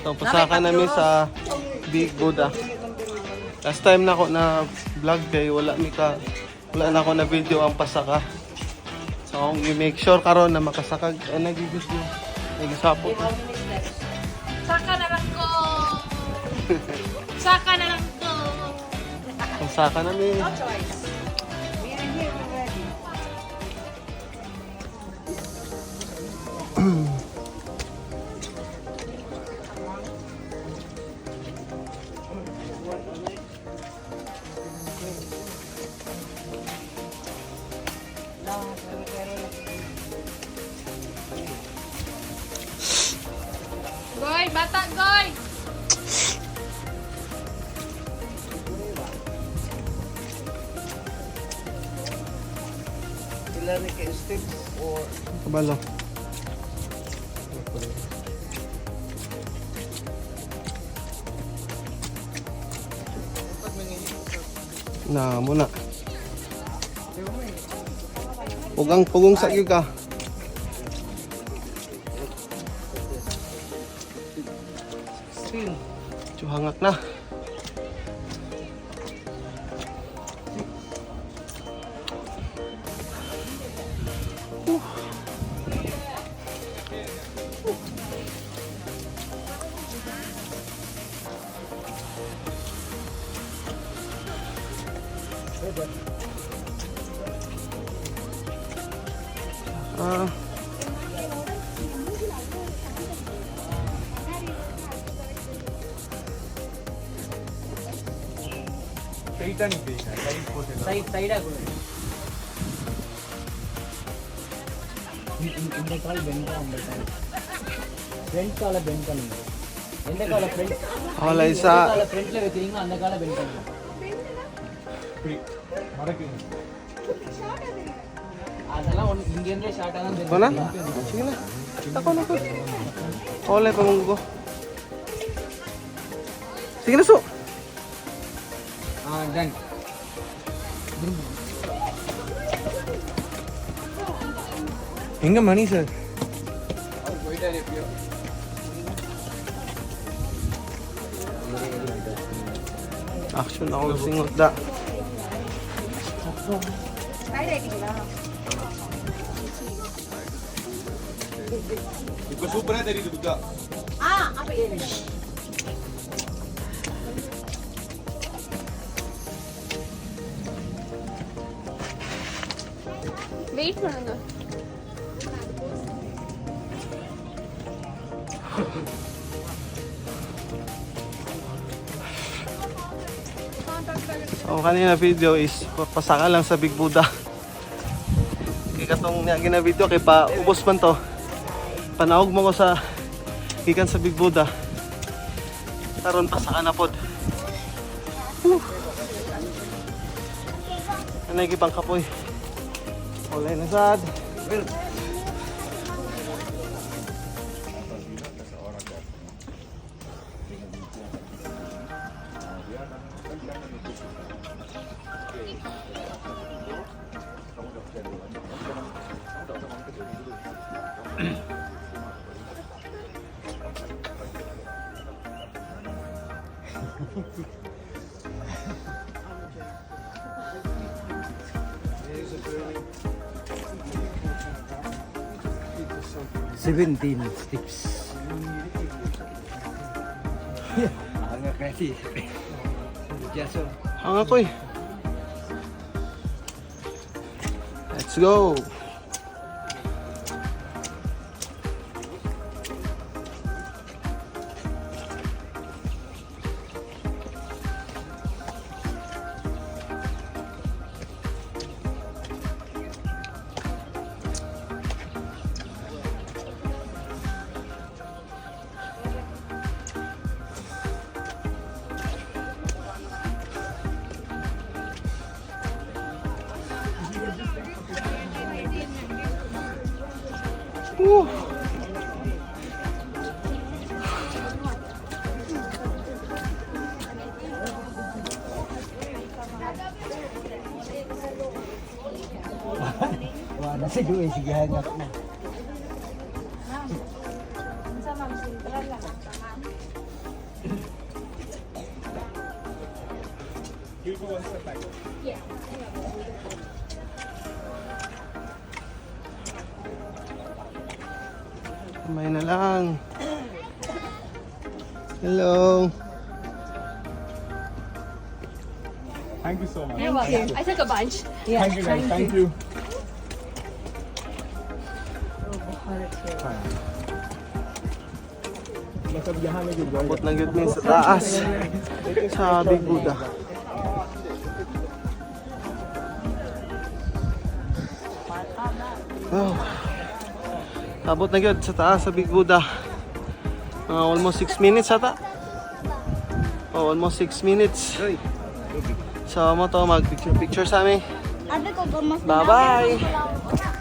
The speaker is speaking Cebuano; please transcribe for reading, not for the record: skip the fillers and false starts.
So, pasaka namin sa Big Buddha. Last time na ako na vlog kay wala mi ka wala na ako na video ang pasaka. So, akong i-make sure karon na makasakag ay nagigis nyo. Nagisapot. Saka na lang ko! Saka na lang ko! Pasaka namin. No choice. We are here already. Goy, bata, goy! Sila ni kay steps or Kabalo. Na muna. Pugang pugong sa iyo ka. Chuhangak na. Ah. Side சைடாக கொடு. இந்த கால் bend, அந்த கால் front காலை bend பண்ணுங்க. எந்த காலை front Wala isa. காலை ஃப்ரண்ட்ல வைக்கிறீங்களோ அந்த காலை பெண்ட் பண்ணுங்க. அதெல்லாம் ஒன்று இங்கேருந்தே ஷார்ட்டாக தான் Wala? தெரியும். Sige na. Ako na ko. Wala pa mong ko. Sige na, so. Ah, ton. எங்க மணி sir? Action ako singot da. இப்ப சூப்பரா தெரியுது புத்தா. வெயிட் பண்ணுங்க. So kanina video is pasaka lang sa Big Buddha. Kay katong niya gina video kay pa ubos man to. Panaog mo ko sa gikan sa Big Buddha. Karon pasaka na pod. Whew. Anay gipang kapoy. Wala na sad. 17 steps. Hangak kasi. Jason. Ang ako eh. Let's go. Woo. Wala sa Juwe, sige hangak na. Kamay na lang. Hello. Thank you so much. You're welcome. I took a bunch. Thank you, guys. Thank you. बस अब यहाँ में जो Abot lang yun mi sa taas. Sa Big Buddha. Oh. Abot na yun sa taas sa Big Buddha. Mga almost 6 minutes ata. Oh, almost 6 minutes. So, mo to mag picture picture sa amin. Abi ko Bye-bye.